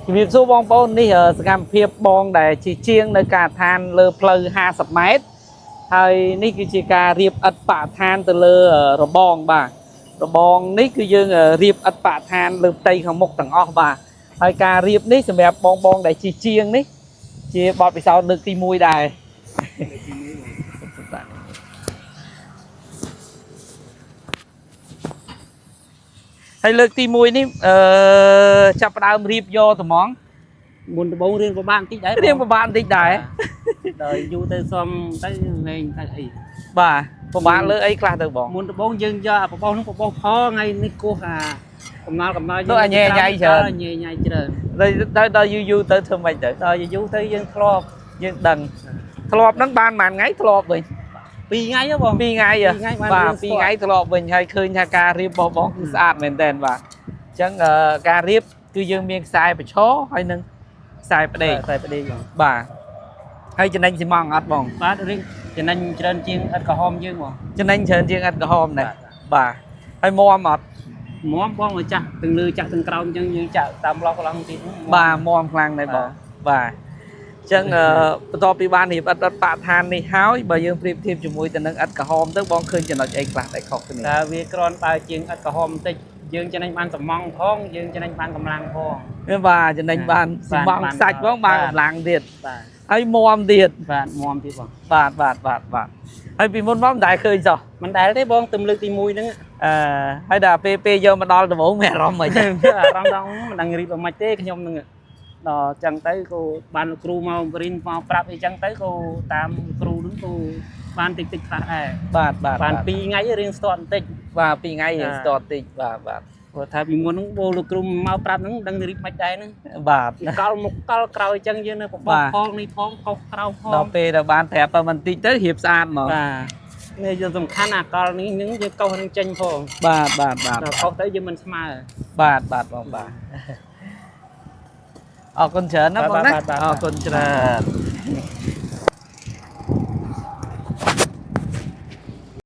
ជំរាបសួរបងប្អូននេះសកម្មភាពបងដែលជាជាងនៅការដ្ឋានលើផ្លូវ50ម៉ែត្រហើយនេះគឺជាការរៀបឥដ្ឋបរិស្ថានទៅលើរបងបាទរបងនេះគឺយើងរៀបឥដ្ឋបរិស្ថានលើផ្ទៃខាងមុខទាំងអស់បាទហើយការរៀបនេះសម្រាប់បងបងដែលជាជាងនេះជាបទពិសោធន៍លើកទី1ដែរហើយលើកទី1នេះអឺចាប់ផ្ដើមរៀបយកត្មង មុនដំបូងរៀនពិបាកបន្តិចដែរ រៀងពិបាកបន្តិចដែរ ដល់យូរទៅសុំទៅលេងទៅអី បាទពិបាកលើអីខ្លះទៅបង មុនដំបូងយើងយកអាបបោសនោះបបោសផងថ្ងៃនេះគោះអាកំណល់កំណល់ ទៅអាញ៉ែញ៉ៃច្រើន ញ៉ែញ៉ៃច្រើន ដល់ដល់យូរយូរទៅធ្វើម៉េចទៅ ដល់យូរទៅយើងធ្លាប់ យើងដឹងធ្លាប់ហ្នឹងបានប៉ុន្មានថ្ងៃធ្លាប់វិញ 2ថ្ងៃហ៎បង 2ថ្ងៃហ៎ ពីរថ្ងៃបាន បាទ រៀនស្គាល់ 2ថ្ងៃធ្លាប់វិញហើយឃើញថាការរៀបរបស់បងគឺស្អាតមែនតើបាទអញ្ចឹងការរៀបគឺយើងមានខ្សែប្រឈរហើយនឹងខ្សែផ្ដេក តែផ្ដេកបង បាទហើយចំណេញស៊ីម៉ងអត់បង បាទរៀងចំណេញច្រើនជាងឥដ្ឋក្រហមយើងបង ចំណេញច្រើនជាងឥដ្ឋក្រហមដែរបាទហើយមាំអត់ មុំបងឲ្យចាស់ទាំងលើចាស់ទាំងក្រោមអញ្ចឹងយើងចាក់តាមឡោះកន្លងទៀតហ្នឹងមាំ បាទមាំខ្លាំងដែរបងបាទអញ្ចឹងបន្ទាប់ពីបានរៀបឥដ្ឋឥដ្ឋបរិស្ថាននេះហើយបើយើងប្រៀបធៀបជាមួយទៅនឹងឥដ្ឋក្រហមទៅបងឃើញចំណុចអីខ្លះដែលខុសគ្នា តែវាគ្រាន់បើជាងឥដ្ឋក្រហមបន្តិចយើងចំណេញបានសំងផងយើងចំណេញបានកម្លាំងផង បាទចំណេញបានស៊ីម៉ង បាន ខ្សាច់ផងបាន បាទ កម្លាំងទៀត បាទ ហើយមាំទៀត បាទមាំទៀតបង បាទបាទបាទបាទហើយពីមុនមកមិនដែលឃើញសោះ មិនដែលទេបងទំលើកទី1ហ្នឹង អឺហើយដល់ពេលពេលយកមកដល់ដំបូងមានអារម្មណ៍មិន អារម្មណ៍ដល់មិនដឹងរៀបអ្មិនទេខ្ញុំនឹងដល់ចឹងទៅក៏បានលោកគ្រូមកបរិញមកប្រាប់អីចឹងទៅក៏តាមគ្រូហ្នឹងក៏បានតិចតិចខ្លះដែរ បាទបាទ បាន2ថ្ងៃរៀងស្ទាត់បន្តិច បាទពីរថ្ងៃរៀងស្ទាត់តិចបាទបាទ ព្រោះថាពីមុនហ្នឹងបូលោកគ្រូមកប្រាប់ហ្នឹងមិនដឹងរៀបមិនដែរហ្នឹង បាទ កលមុខកលក្រោយចឹងយើងនៅបបោះផងនេះផងខុសក្រៅផង ដល់ពេលដល់បានប្រាប់តែបន្តិចទៅរៀបស្អាតហ្មង បាទនេះយើងសំខាន់អាកលនេះនឹងយើងកោសនឹងចេញផង បាទបាទបាទ ដល់ខុសទៅយើងមិនស្មើ បាទបាទបងបាទអរគុណច្រើនណាបងណា បាទបាទបាទ អរគុណច្រើន